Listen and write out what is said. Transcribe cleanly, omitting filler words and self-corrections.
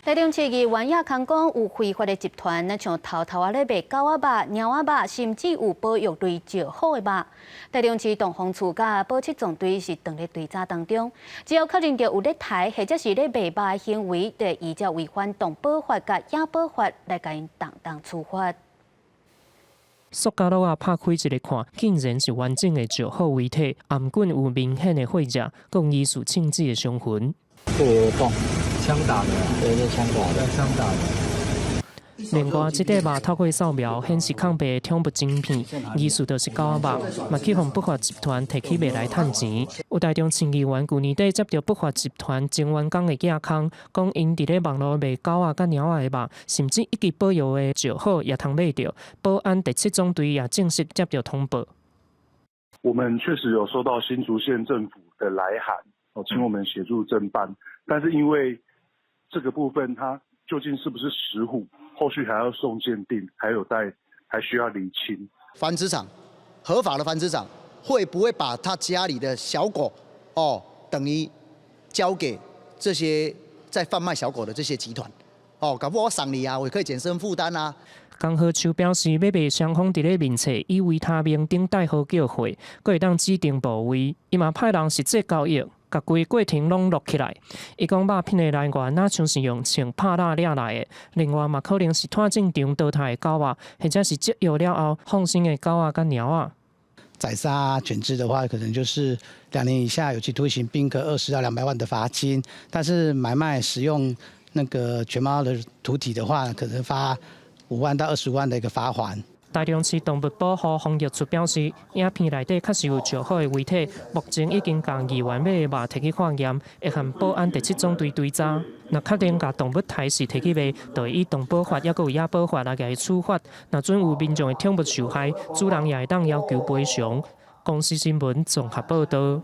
台中市議員葉康講，有非法的集團，若像偷偷仔咧賣狗仔肉、貓仔肉，甚至有保育類石虎的肉。台中市動防處佮保七總隊是當咧追查當中，只要確認著有咧刣或者是咧賣肉的行為，就會依照違反動保法佮野保法來共𪜶重重處罰。塑膠簍仔拍開一个看，竟然是完整的石虎遺體，頷頸有明顯的血跡，佮疑似槍支的傷痕。這個洞，槍打的，對，這槍打的，槍打的。另外，這塊肉透過掃描顯示空白的寵物晶片，疑似就是狗仔肉，嘛去予不法集團提去賣來趁錢。有台中市議員舊年底接著不法集團前員工的寄空，講𪜶佇咧網路賣狗仔佮貓仔的肉，甚至一級保育的石虎也通買著。保安第七總隊也正式接著通報。我們確實有收到新竹縣政府的來函，哦，請我們協助偵辦，但是因為這個部分，它究竟是不是石虎，後續還要送鑑定，還有待還需要釐清。繁殖場，合法的繁殖場，會不會把他家裡的小狗，哦，等於交給這些在販賣小狗的這些集團？哦，搞不好我送你啊，我可以減輕負擔啊。江河秋表示，買賣雙方佇咧面冊以維他命頂代號叫貨，閣會當指定部位，伊嘛派人實際交易，共規過程攏錄起來。伊講肉品的來源，若像是用槍拍獵掠來的，另外嘛可能是湠進場淘汰的狗仔，或者是絕育了後放生的狗仔佮貓仔。宰殺犬隻的話，可能就是2年以下有期徒刑，並科20到200萬的罰金。但是買賣使用那個犬貓的屠體的話，可能罰5萬到25萬的一個罰鍰。台中市動物保護防疫處表示，影片內底確實有石虎的遺體，目前已經共議員買的肉提去化驗，會和保安第七總隊追查。若確定共動物刣死提去賣，就會以動保法抑閣有野保法來共伊處罰。若準有民眾的寵物受害，主人也會當要求賠償。公視新聞綜合報導。